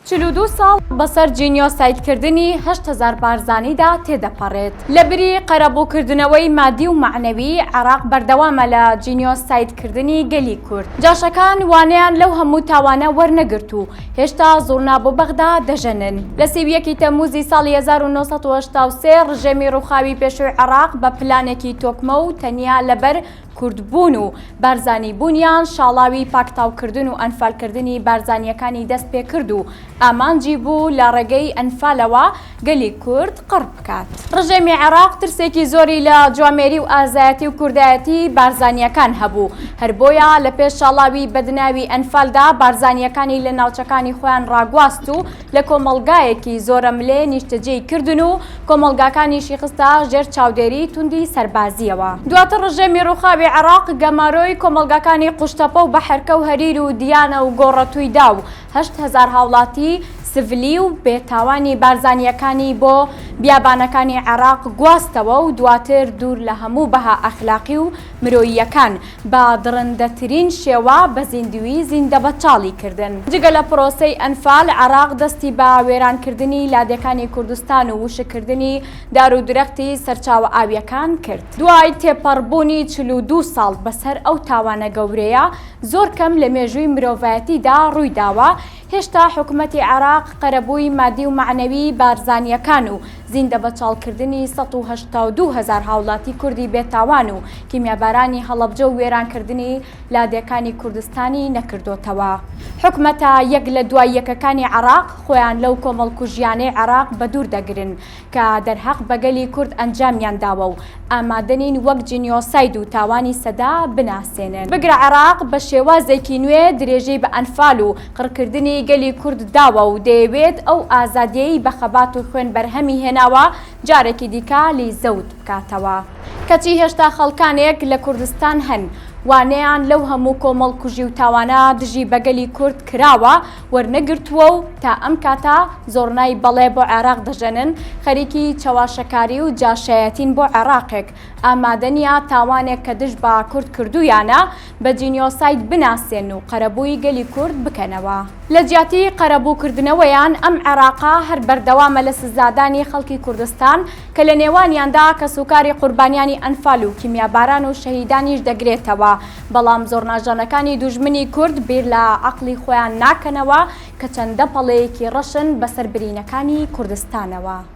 42 ساڵ بەسەر جینیۆسایدکردنی 8000 بارزانیدا تێدەپەڕێت. لەبری قەرەبووکردنەوەی مادی و مەعنەوی، عێراق بەردەوامە لە جینیۆسایدکردنی گەلی کورد. جاشەکان وانەیان لەو هەموو تاوانە وەرنەگرت و هێشتا زوڕنا بۆ بەغدا دەژەنن. لە 31 ی تەمموزی ساڵی 1983 ڕژێمی ڕووخاوی پێشووی عێراق بە پلانێکی تۆکمە و تەنیا لەبەر کوردبوون و بارزانیبوونیان شاڵاوی پاکتاوکردن و ئەنفالکردنی بارزانییەکانی دەست پێکرد و ئامانجی بوو لە ڕێگەی ئەنفالەوە گەلی کورد قڕ بکات. ڕژێمی عێراق ترسێکی زۆری لە جوامێری و ئازایەتی و کوردایەتی بارزانییەکان هەبوو، هەر بۆیە لە پێش شاڵاوی بەدناوی ئەنفالدا بارزانییەکانی لە ناوچەکانی خۆیان ڕاگواست و لە کۆمەڵگایەکی زۆرەملێ نیشتەجێی کردن و کۆمەڵگاکانیشی خستە ژێر چاودێری توندی سەربازییەوە. دواتر ڕژێمی ڕووخاوی عێراق گەمارۆی کۆمەڵگاکانی قوشتەپە و بەحرکە و هەریر و دیانە و گۆڕەتووی دا و 8000 هاوڵاتی سڤلی و بێتاوانی بارزانییەکانی بۆ بیابانەکانی عێراق گواستەوە و دواتر دوور لە هەموو بەها ئەخلاقی و مرۆییەکان بە دڕندەترین شێوە بە زیندوویی زیندەبەچاڵی کردن. جگە لە پرۆسەی ئەنفال، عێراق دەستی بە وێرانکردنی لادێکانی کوردستان و وشککردنی دار و درەختی سەرچاوە ئاوییەکان کرد. دوای تێپەڕبوونی 42 ساڵ بەسەر ئەو تاوانە گەورەیە، زۆر کەم لە مێژووی مرۆڤایەتیدا ڕوویداوە، هێشتا حکومەتی عێراق قەرەبووی مادی و مەعنەویی بارزانییەکان و زیندەبەچاڵکردنی 182 هەزار هاوڵاتی کوردی بێتاوان و کیمیابارانی هەڵەبجە و وێرانکردنی لادێکانی کوردستانی نەکردۆتەوە. حکومەتە یەک لە دوای یەکەکانی عێراق خۆیان لەو کۆمەڵکوژییانەی عێراق بەدوور دەگرن کە دەرهەق بە گەلی کورد ئەنجامیان داوە و ئامادەنین وەک جینیۆساید و تاوانی سەدە بناسێنن. بگرە عێراق بە شێوازێکی نوێ درێژەی بە ئەنفال و قڕکردنی گەلی کورد داوە و دەیەوێت ئەو ئازادییەی بە خەبات و خوێن بەرهەمی هێناوە جارێکی دیکە لی زەوت بکاتەوە. کەچی هێشتا خەڵکانێک لە کوردستان هەن وانەیان لەو هەموو کۆمەڵکوژی و تاوانە دژی بە گەلی کورد کراوە وەرنەگرتووە و تا ئەم کاتە زۆڕنای بەڵێ بۆ عێراق دەژەنن، خەریکی چەواشەکاری و جاشایەتین بۆ عێراقێک ئامادە نییە تاوانێک کە دژ بە کورد کردوویانە بە جینیۆساید بناسێن و قەرەبووی گەلی کورد بکەنەوە. لە جیاتی قەرەبووکردنەوەیان ئەم عێراقە هەر بەردەوامە لە سزادانی خەڵکی کوردستان کە لە نێوانیاندا کەسوکاری قوربانیانی ئەنفال و کیمیاباران و شەهیدانیش دەگرێتەوە، بەڵام زۆڕناژەنەکانی دوژمنی کورد بیر لە عەقڵی خۆیان ناکەنەوە کە چەندە پەڵەیەکی ڕەشن بەسەر برینەکانی کوردستانەوە.